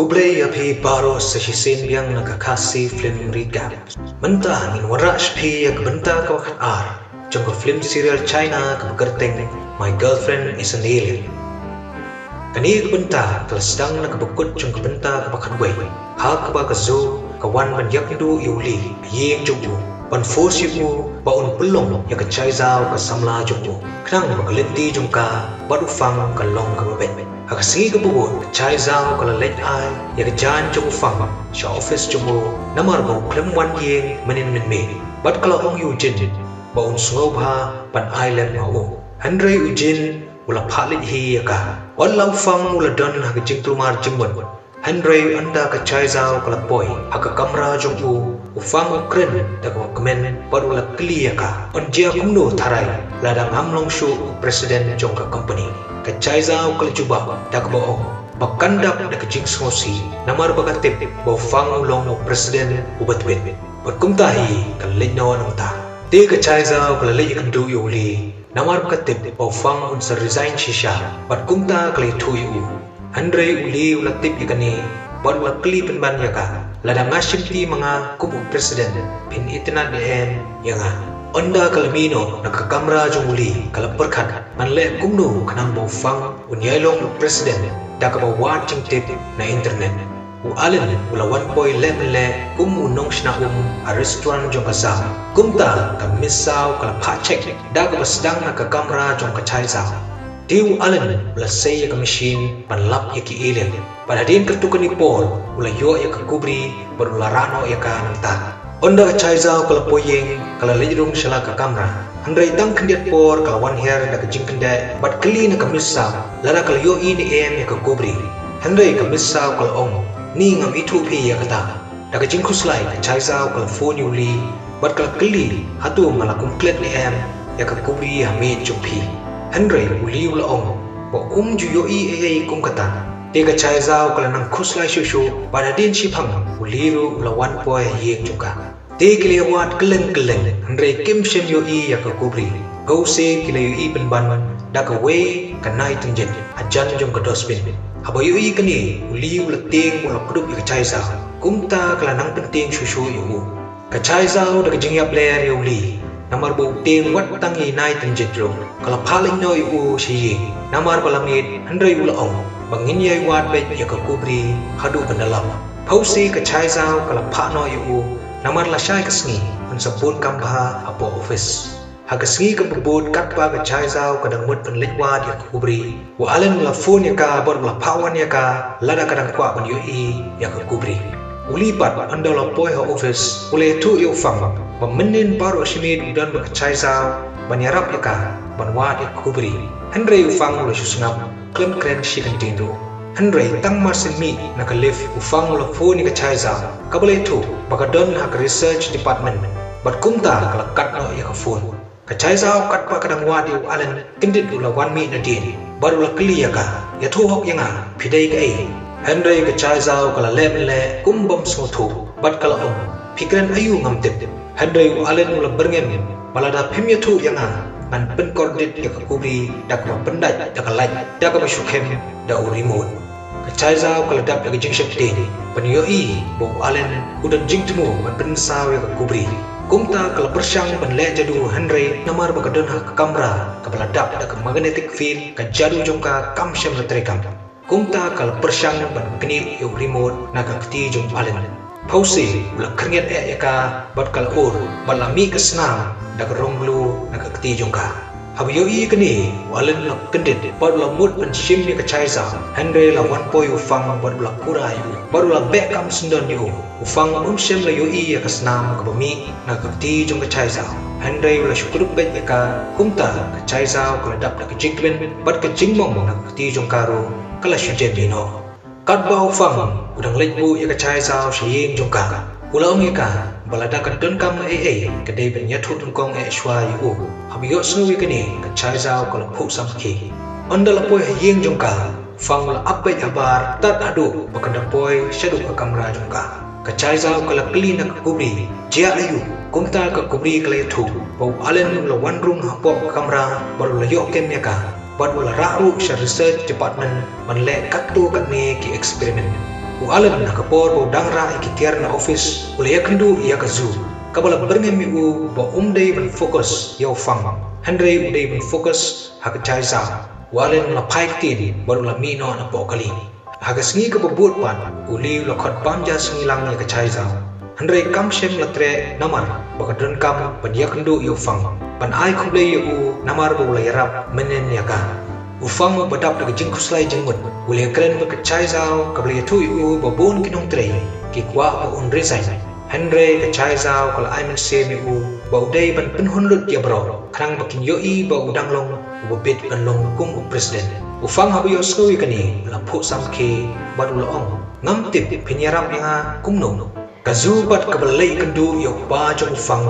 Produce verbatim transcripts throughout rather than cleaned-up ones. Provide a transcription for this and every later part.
Khublei ïa phi baroh sa shisien biang na ka Khasi Film Recap. Mynta ngin wanrah sha phi ïa ka bynta kaba khatar jong ka film serial China kaba kyrteng My Girlfriend is an Alien. Kane ka bynta ka la sdang na kaba kut jong ka bynta kaba khatwei, ha kaba ka Zhu ka wan ban ïakynduh ïa u Li, ïing jong u, ban force ïa u ba un pynlong ïa ka Chai Zhao ka samla jong u, khnang ba ka lynti jong ka bad u Fang kan long kaba beit. Ha ka sngi kaba bud ka Chai Zhao ka la leit ai ïa ka jaiñ jong u Fang sha office jong u, namar ba u khlem wan ïing mynnin mynmiet. Bad ka la ong ïa u Jin ba un sngewbha ban ai lem ha u. Hynrei u Jin u la phah leit hi ïa ka. Wat la u Fang u la don ha ka jingkulmar jingmut, hynrei ynda ka Chai Zhao ka la poi ha ka kamra jong u, u Fang u kren da kaba kmen bad u la kylli ïa ka, un jia kumno tharai lada ngam long shuh u president jong ka company. Ka Chai Zhao ka la jubab da kaba ong ba kan dap da ka jingsngewsih, namar ba ka tip ba u Fang u long u president uba tbit. Bad kumta hi ka la leit noh nangta. Te ka Chai Zhao ka la leit ïakynduh ïa u Li, namar ba ka tip ba u Fang un sa resign shisha, bad kumta ka la ïathuh ïa u. Hynrei u Li u la tip ïa kane bad u la kylli pynban ïa ka, lada nga shimti ma nga kum u president, phin itynnad ne em ïa nga? Ynda ka la mih noh na ka kamra jong u Li, ka la pyrkhat ban leh kumno khnang ba u Fang un ïai long u president da kaba wad jingtip na internet. U Allen u la wan poi leh ban leh kum u nongshna um ha restaurant jong ka Zhao. Kumta ka Miss Zhao ka la phah check da kaba sdang na ka kamra jong ka Chai Zhao. Te u Allen u la sei ïa ka machine ban lap ïa ki alien. Bad hadien katto katne por u la ïoh ïa ka kubri bad u la rah noh ïa ka nangta. Ynda ka Chai Zhao ka la poi ïing, ka la leit rung sha la ka kamra. Hynrei tang khyndiat por ka la wan hiar da ka jingkyndit bad kylli na ka Miss Zhao lada ka la ïohi ne em ïa ka kubri. Hynrei ka Miss Zhao ka la ong, ni ngam ithuh phi ïa kata. Da ka jingkhuslai ka Chai Zhao ka la phone ïa u Li bad ka la kylli, hato nga la kum klet ne em ïa ka kubri ha miej jong phi? Hynrei u Li u la ong ba um ju ïohi ei ei kum kata. Te ka Chai Zhao ka la nang khuslai shuh shuh bad hadien shiphang u Li ruh u la wan poi ha ïing jong ka. Te ki la ïawad kylleng kylleng, hynrei kim shym ïohi ïa ka kubri. Hynrei ki la ïohi pynban da kawei ka nai tynjit hajan jong ka dustbin. Haba ïohi kane, u Li u la tieng u la kdup ïa ka Chai Zhao. Kumta ka la nang pyntieng shuh shuh ïa u. Ka Chai Zhao da ka jingïap ler ïa u Li, namar ba u tieng wat tang ïa i nai tynjit ruh, ka la phah leit noh ïa u sha ïing. Namar ba la miet, hynrei u la ong ba ngin ïai wad beit ïa ka kubri haduh ban da lap. Phewse ka Chai Zhao ka la phah noh ïa u, namar lashai ka sngi un sa bun kam bha hapoh office. Ha ka sngi kaba bud katba ka Chai Zhao ka dang mut ban leit wad ïa ka kubri, u Allen u la phone ïa ka bad u la phah wan ïa ka lada ka dang kwah ban ïohi ïa ka kubri. U Li pat ynda u la poi ha office u la ïathuh ïa u Fang ba mynnin baroh shi miet u don bad ka Chai Zhao ban ïarap ïa ka ban wad ïa ka kubri. Hynrei u Fang u la shu sngap, khlem kren shi kyntien ruh. Hynrei tang mar shen mih na ka lift, u Fang u la phone ïa ka Chai Zhao, kaba la ïathuh ba ka don ha ka research department. Bad kumta ka la kat noh ïa ka phone. Ka Chai Zhao katba ka dang wad ïa u Allen, kyndit u la wan mih nadien bad u la kylli ïa ka, ïathuh hok ïa nga, phi dei kaei? Hynrei ka Chai Zhao ka la leh ban leh kum bym sngewthuh bad ka la ong, phi kren aïu ngam tip. Hynrei u Allen u la byrngem ba lada phim ïathuh ïa nga, ngan pynkordit ïa ka kubri da kaba pyndait da ka light, da kaba shu khem da u remote. Ka Chai Zhao ka la dap da ka jingsheptieng ban ïohi ba u Allen u don jingthmu ban pynsaw ïa ka kubri. Kumta ka la pyrshang ban leh jadu, hynrei namar ba ka don ha ka kamra kaba la dap da ka magnetic field, ka jadu jong ka kam shym la treikam. Kumta ka la pyrshang ban knieh ïa u remote na ka kti jong u Allen. Phewse u la khyrngiat eh ïa ka bad ka la ur bad la mih ka snam da ka rong glue na ka kti jong ka. Haba ïohi ïa kane, u Allen u la kyndit bad u la mut ban shim ïa ka Chai Zhao, hynrei la wan poi u Fang bad u la kura ïa u bad u la beh kam syndon ïa u. U Fang um shym la ïohi ïa ka snam kaba mih na ka kti jong ka Chai Zhao, hynrei u la shu kdup beit ïa ka. Kumta ka Chai Zhao ka la dap da ka jingkmen bad ka jingmong na ka kti jong ka ruh ka la shu jem ïa noh. Katba u Fang u dang leit buh ïa ka Chai Zhao sha ïing jong ka, u la ong ïa ka ba lada ka donkam ei ei ka dei ban ïathuh nyngkong eh shuwa ïa u. Haba ïohsngew ïa kane, ka Chai Zhao ka la phuh samrkhie. Ynda la poi ha ïing jong ka, u Fang u la ap beit habar tad haduh ba kan da poi shaduh ka kamra jong ka. Ka Chai Zhao ka la kylli na ka kubri, jia aïu? Kumta ka kubri ka la ïathuh ba u Allen u la wan rung hapoh ka kamra bad u la ïoh kem ïa ka bad u la rah ruh sha research department ban leh katto katne ki experiment. U Alan ha ka por ba u dang rah ïa ki tiar na office u la ïakynduh ïa ka Zu, kaba la byrngem ïa u ba um dei ban focus ïa u Fang, hynrei u dei ban focus ha ka Chai Zau. U Alan u la phai ktien bad u la mih noh napoh kali. Ha ka sngi kaba bud pat, u Li u la khot bam ja sngi lang ïa ka Chai Zau. Hynrei kam shym la treh namar ba ka donkam ban ïakynduh ïa u Fang, ban ai khublei ïa u namar ba u la ïarap mynnin ïa ka. U Fang uba dap da ka jingkhuslai jingmut u la ïakren bad ka Chai Zau kaba la ïathuh ïa u ba bun ki nongtrei ki kwah ba un resign. Hynrei ka Chai Zau ka la ai mynsiem ïa u ba u dei ban pynhun lut ïa baroh khnang ba kin ïohi ba u dang long uba bit ban long kum u president. U Fang haba ïohsngew ïa kane u la phuh samrkhie bad u la ong, ngam tip phin ïarap ïa nga kumno. Ka Zu pat kaba la leit ïakynduh ïa u kpa jong u Fang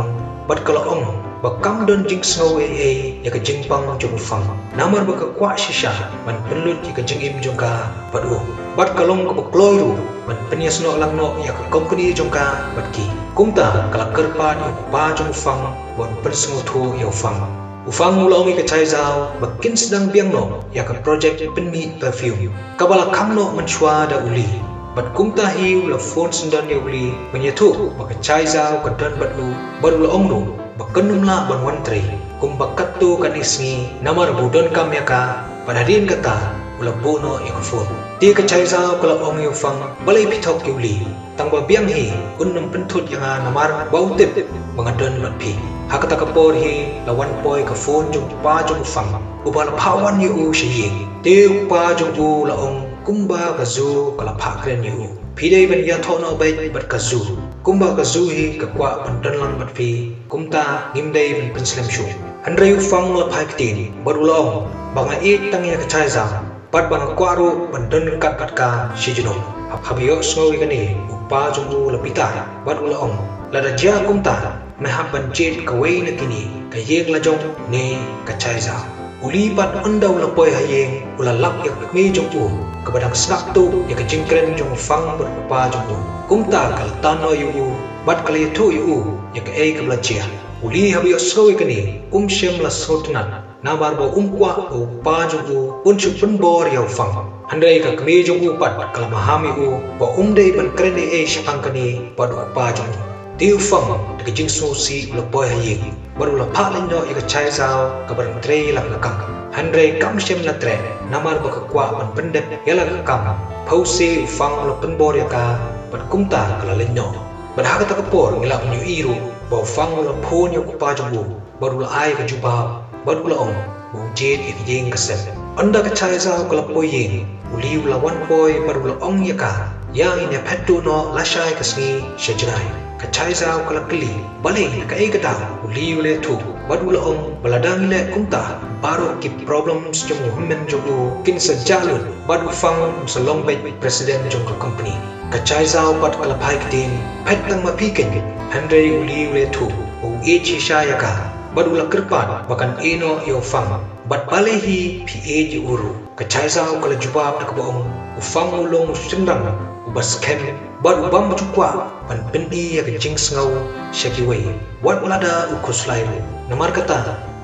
bad ka la ong ba kam don jingsngew ei ei ïa ka jingpang jong u Fang namar ba ka kwah shisha ban pynlut ïa ka jingim jong ka bad u. Bad ka long kaba kloi ruh ban pynïasnoh lang noh ïa ka company jong ka bad ki. Kumta ka la kyrpad ïa u kpa jong u Fang ban pynsngewthuh ïa u Fang. U Fang u la ong ïa ka Chai Zau ba kin sdang biang noh ïa ka project pynmih perfume kaba la khang noh mynshuwa da u Li. Bad kumta hi u la phone syndon ïa u Li ban ïathuh ba ka Chai Zau ka don bad u, bad u la ong ruh ba kan ym lah ban wan trei kumba katto katne sngi namar ba u donkam ïa ka. Bad hadien kata u la buh noh ïa ka phone. Te ka Chai Zau ka la ong ïa u Fang, balei phi thok ïa u Li? Tang ba biang hi un ym pynthut ïa nga namar ba u tip ba nga don bad phi. Ha kata ka por hi la wan poi ka phone jong u kpa jong u Fang uba la phah wan ïa u sha ïing. Te u kpa jong u la ong kumba ka Zu ka la phah kren ïa u, phi dei ban ïathoh noh beit bad ka Zu. Kumba ka Zu hi ka kwah ban don lang bad phi, kumta ngim dei ban pynslem shuh. Hynrei u Fang u la phai ktien bad u la ong ba nga ïeit tang ïa ka Chai Zau bad ba nga kwah ruh ban don ryngkat bad ka shi junom. Haba ïohsngew ïa kane u kpa jong u la bitar bad u la ong, lada jia kumta me hap ban jied kawei na kine, ka ïing la jong ne ka Chai Zau. U Li pat ynda u la poi ha ïing u la lap ïa ka kmie jong u kaba dang sngap tuh ïa ka jingkren jong u Fang bad u kpa jong u. Kumta ka la tan noh ïa u bad ka la ïathuh ïa u ïa kaei kaba la jia. U Li haba ïohsngew ïa kane um shym la sngewtynnat namar ba um kwah ba u kpa jong u un shu pynbor ïa u Fang. Hynrei ka kmie jong u pat ka la maham ïa u ba um dei ban kren ei ei shaphang kane bad u kpa jong u. Te u Fang da ka jingsngewsih u la poi ha ïing bad u la phah leit noh ïa ka Chai Zau kaba dang trei la ka kam. Hynrei kam shym la treh namar ba ka kwah ban pyndep ïa la ka kam. Phewse u Fang u la pynbor ïa ka bad kumta ka la leit noh. Bad ha kata ka por ngi lah ban ïohi ruh ba u Fang u la phone ïa u kpa jong u bad u la ai ka jubab bad u la ong ba u jied ïa ka ïing ka sem. Ynda ka Chai Zau ka la poi ïing u Li u la wan poi bad u la ong ïa ka, ïa ngin ïa phet tuh noh lashai ka sngi sha jngai. Ka Chai Zau ka la kylli balei, na kaei ka daw? U Li u la ïathuh bad u la ong ba lada ngi leh kumta baroh ki problems jong u hynmen jong u kin sa jah lut bad u Fang um sa long beit president jong ka company. Ka Chai Zau pat ka la phai ktien, phet tang ma phi keiñ. Hynrei u Li u la ïathuh ba u ïeit shisha ïa ka bad u la kyrpad ba kan ïeh noh ïa u Fang bad balei hi phi ïeit ïa u ruh. Ka Chai Zau ka la jubab da kaba ong, u Fang u long u shynrang uba skhem bad u bym ju kwah ban pyni ïa ka jingsngew sha kiwei wat lada u khuslai ruh. Namar kata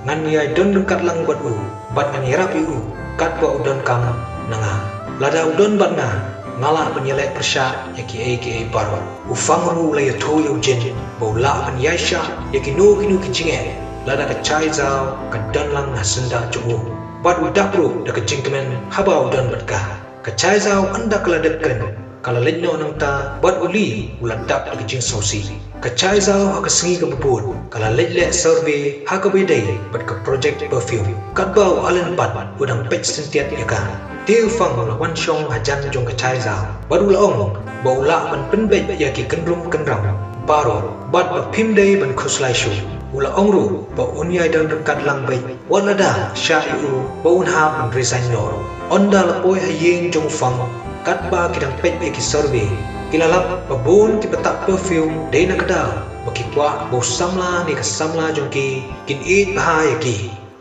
ngan ïai don ryngkat lang bad u bad ngan ïarap ïa u katba u donkam na nga. Lada u don bad nga, nga lah ban ïaleh pyrshah ïa kiei kiei baroh. U Fang ruh u la ïathuh ïa u Jin ba u lah ban ïaid shah ïa kino kino ki jingeh lada ka Chai Zau ka don lang ha syndah jong u. Bad u dap ruh da ka jingkmen haba u don bad ka. Ka Chai Zau ynda ka la dep kren ka la leit noh nangta bad u Li u la dap da ka jingsngewsih. Ka Chai Zau ha ka sngi kaba bud ka la leit leh survey ha kaba ïadei bad ka project perfume. Katba u Alan pat u dang peit syntiat ïa ka. Te u Fang u la wan shong hajan jong ka Chai Zau bad u la ong ba u lah ban pynbeit ïa ki kynrum kynram baroh bad ba phim dei ban khuslai shuh. U la ong ruh ba un ïai don ryngkat lang beit wat lada shah ïa u ba un hap ban resign noh ruh. Ynda la poi ha ïing jong u Fang katba ki dang peit ïa ki survey ki la lap ba bun ki patak perfume dei na ka daw ba ki kwah ba u samla ne ka samla jong ki kin ïeit bha ïa ki.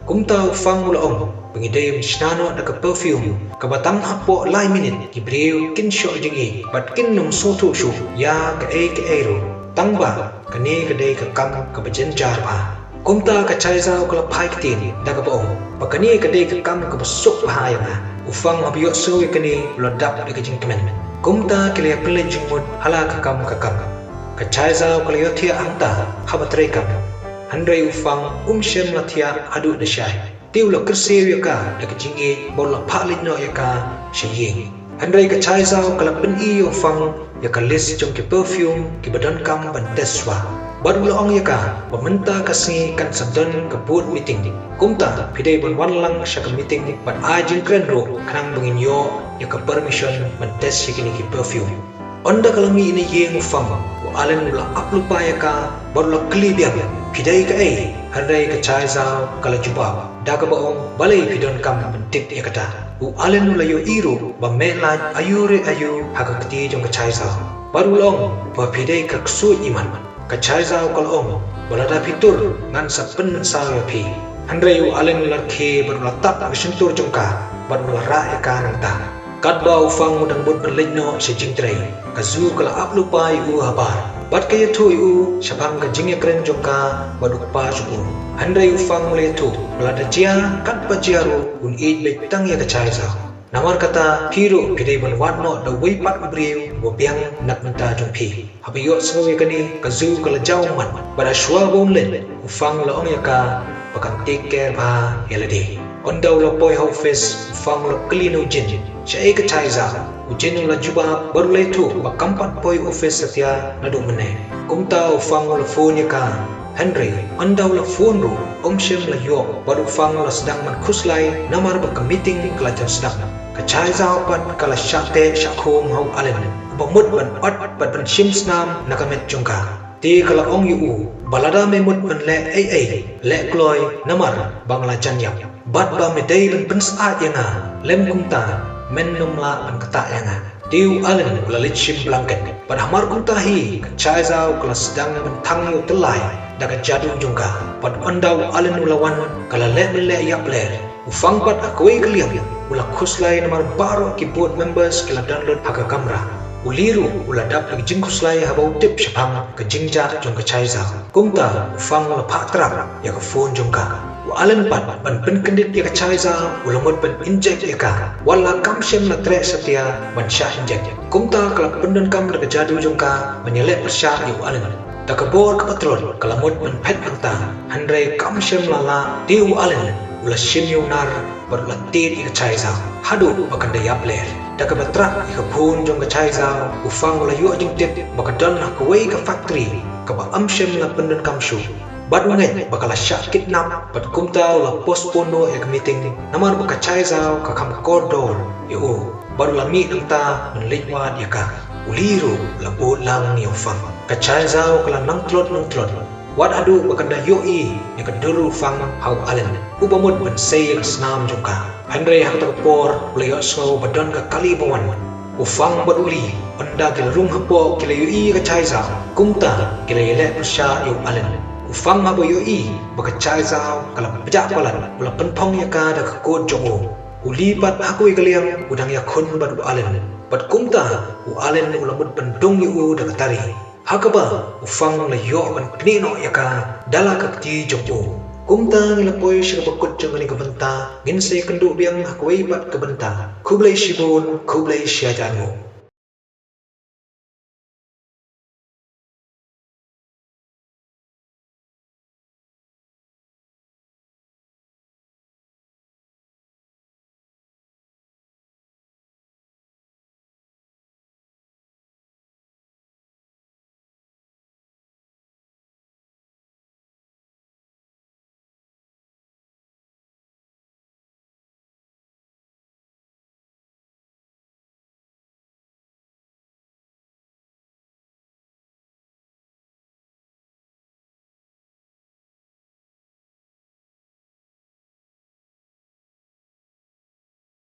Kumta u Fang u la ong ba ngi dei ban shna noh da ka perfume kaba tang hapoh lai minit ki briew kin shoh jingïeit bad kin ym sngewthuh shuh ïa kaei kaei ruh. Tang ba kane ka dei ka kam kaba jynjar bha. Kumta ka Chai Zau ka la phai ktien da kaba ong ba kane ka dei ka kam kaba suk bha ïa nga. U Fang haba ïohsngew ïa kane u la dap da ka jingkmen. Kumta ki la ïapynleit jingmut ha la ka kam ka kam. Ka Chai Zau ka la ïohthiah hangta haba trei kam. Hynrei u Fang um shym la thiah haduh da shai. Te u la kyrsiew ïa ka da ka jingïeit bad u la phah leit noh ïa ka sha ïing. Hynrei ka Chai Zau ka la pyni ïa u Fang ïa ka list jong ki perfume kiba donkam ban test shuwa. Bad u la ong ïa ka ba mynta ka sngi kan sa don ka board meeting. Kumta phi dei ban wan lang sha ka meeting bad ai jingkren ruh khnang ba ngin ïoh ïa ka permission ban test ïa kine ki perfume. Ynda ka la mih na ïing u Fang, u Allen u la ap lypa ïa ka bad u la kylli biang, phi dei kaei? Hynrei ka Chai Zau ka la jubab da kaba ong, balei phi donkam ban tip ïa kata? U Allen u la ïohi ruh ba meh lait aiu re aiu ha ka kti jong ka Chai Zau bad u la ong ba, phi dei ka ksuid imat. Ka Chai Zau ka la ong ba lada phi tur ngan sa pynmynsaw ïa phi. Hynrei u Allen u la rkhie bad u la tap ha ka shyntur jong ka bad u la rah ïa ka nangta. Katba u Fang u dang bud ban leit noh sha jingtrei, ka Zu ka la ap lypa ïa u habar bad ka ïathuh ïa u shaphang ka jingïakren jong ka bad u kpa jong u. Hynrei u Fang u la ïathuh ba lada jia katba jia ruh un ïeit beit tang ïa ka Chai Zau. Namar kata phi ruh phi dei ban wad noh da uwei pat u briew uba biang na ka bynta jong phi. Haba ïohsngew ïa kane ka Zu ka la jaw mat bad ha shuwa ba un leit u Fang u la ong ïa ka ba kan take care bha ïa lade. Ynda u la poi ha office u Fang u la kylli na u Jin, shaei ka Chai Zau? U Jin u la jubab bad u la ïathuh ba kam pat poi office satia naduh mynne. Kumta u Fang u la phone ïa ka. Hynrei ynda u la phone ruh um shym la ïoh bad u Fang u la sdang ban khuslai namar ba ka meeting ka la jan sdang. Ka Chai Zau pat ka la shah teh shah khum ha u Allen uba mut ban ot bad ban shim snam na ka met jong ka. Te ka la ong ïa u ba lada me mut ban leh ei ei, leh kloi namar ba nga la jan ïap. Bad ba me dei ban pynsyaid ïa nga, lym kumta men nym lah ban ktah ïa nga. Te u Allen u la leit shim blanket bad hamar kumta hi ka Chai Zau ka la sdang ban thang ïa u tyllai da ka jadu jong ka. Bad ynda u Allen u la wan ka la leh ban leh ïap ler. U Fang pat ha kawei ka liang u la khuslai namar baroh ki board members ki la don lut ha ka kamra. U Li ruh u la dap da ka jingkhuslai haba u tip shaphang ka jingjia jong ka Chai Zau. Kumta u Fang u la phah trap ïa ka phone jong ka. U Allen pat ban pynkyndit ïa ka Chai Zau u la mut ban inject ïa ka. Wat la kam shym la treh satia ban shah inject. Kumta ka la pyndonkam da ka jadu jong ka ban ïaleh pyrshah ïa u Allen. Da ka bor kaba tlot ka la mut ban phet nangta, hynrei kam shym la lah. Te u Allen u la shim ïa u nar bad u la tied ïa ka Chai Zau haduh ba kan da ïap ler. Da kaba trap ïa ka phone jong ka Chai Zau u Fang u la ïoh jingtip ba ka don ha kawei ka factory kaba ym shym la pyndonkam shuh. Bad u ngeit ba ka la shah kidnap bad kumta u la postpone noh ïa ka meeting namar ba ka Chai Zau ka kham kordor ïa u. Bad u la mih nangta ban leit wad ïa ka. U Li ruh u la bud lang ïa u Fang. Ka Chai Zau ka la nang tlot nang tlot. Wat haduh ba kan da ïohi ïa ka dur u Fang ha u Allen uba mut ban sei ïa ka snam jong ka. Hynrei ha kata ka por u la ïohsngew ba don ka kali ba wan. U Fang bad u Li ynda ki la rung hapoh ki la ïohi ïa ka Chai Zau. Kumta ki la ïaleh pyrshah ïa u Allen. U Fang haba ïohi ba ka Chai Zau ka la pjah palat u la pynphong ïa ka da ka kot jong u. U Li pat ha kawei ka liang u dang ïakhun bad u Allen. Bad kumta u Allen u la mut ban dung ïa u da ka tari. Ha kaba u Fang u la ïoh ban knieh noh ïa ka da la ka kti jong u. Kumta ngi la poi sha kaba kut jong kane ka bynta, ngin sa ïakynduh biang ha kawei pat ka bynta. Khublei shibun, khublei shihajar nguh.